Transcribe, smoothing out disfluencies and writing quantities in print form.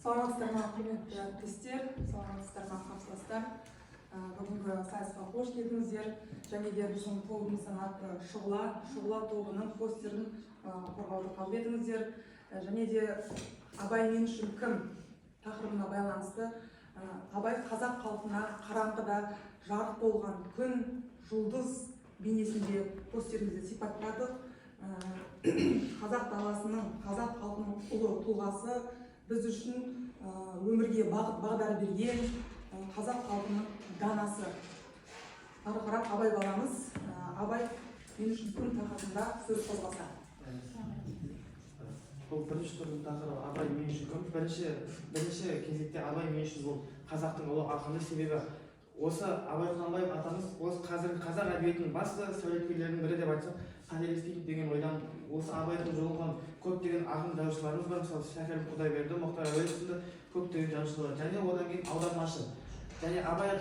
Саламатсыздар ма, құрметті әріптестер, саламатсыздар ма, қарсыластар! Бүгінгі сайысқа қош келдіңіздер. Және де біздің тобымыздың аты «Шұғыла». «Шұғыла» тобының постерін қорғауды қабыл етіңіздер. Және де «Абай мен үшін кім?» тақырыбына байланысты, Абай қазақ халқына қараңғыда жарық болған күн, жұлдыз бейнесінде постерімізде сипаттадық. Қазақ даласының, қазақ халқының ұлы тұлғасы, біз үшін өмірге бағыт бағдар берген, қазақ халқының данасы. Ары қарап Абай баламыз, «Абай мен үшін кім» тақырыбында сөз қозғаса. Бұл бірінші турдың тақырыбы «Абай мен үшін кім?». Бірінші кезекте Абай мен үшін бұл қазақтың ұлы ақыны. Себебі осы Абай Құнанбаев атамыз осы қазіргі қазақ әдебиетінің басты сәулеткерлерінің бірі деп айтсақ, қателеспеймін деген ойдамын. Осы Абайдың жолын қуған көптеген ақын жазушыларымыз бар, мысалы, Шәкәрім Құдайберді, Мұхтар Әуезов сынды көптеген жазушылар бар. Және одан кейін аудармашы және Абай